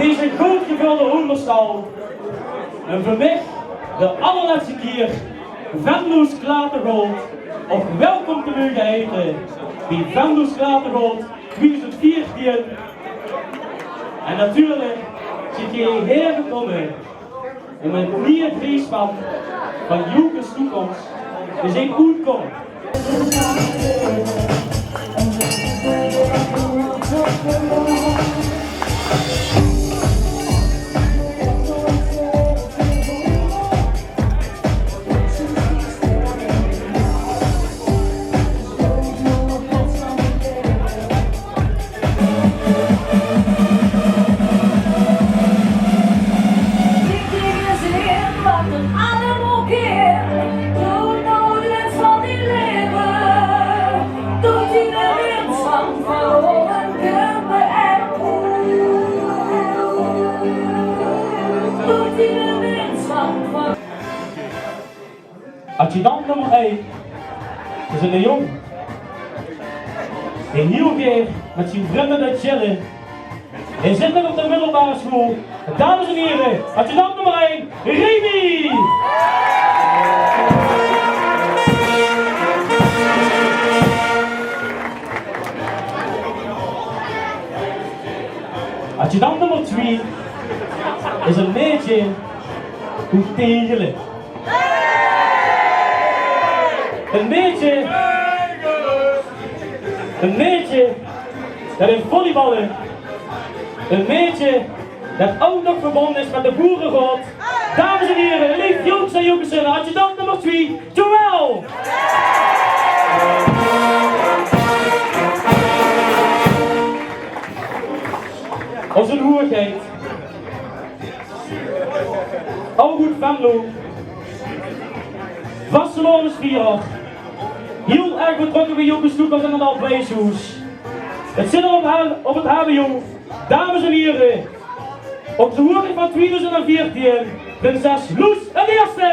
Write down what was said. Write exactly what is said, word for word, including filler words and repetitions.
Deze good gevölde hoenderstal. En veur mich de allerlètste kier Venloos Klatergold ouch welkom te moge heite bie Venloos Klatergold twieëdoezend veertien. En natuurlik zeet geer hieër gekómme óm 't nieje driespan van Jocus Toekoms te zeen oetkómme. Dit is in wat 't allemaol keer. Doe noe de wins van dien laeve. Doe diene wins van verloren kumpe en oe. Doe diene wins van ver- Adjudant nummer ein is eine jóng dae hiel gaer mit zien vrunj deit chille. Hae zit nog op de middelbare school. Dames en hiere, adjudant nummer ein, Remy! Adjudant nummer twie is ein maedje oet Tegele. Ein maedje, ein maedje det in volleyballe. Ein maedje det ouch nog verbónje is mit de boereraod. Dames en hiere, leef Jocus en Jocusse, adjudant nummer twie, Joël! Ózze hoegheid, August Venlo, vastelaovesvierer, hiel erg betrokke bie Jocus Toekoms en 't Aldwijshoes. 't Zit d'r op ha-, op 't hbo. Dames en hiere, ózze hoegheid van twieëdoezend veertien, prinses Loes d'n Ierste.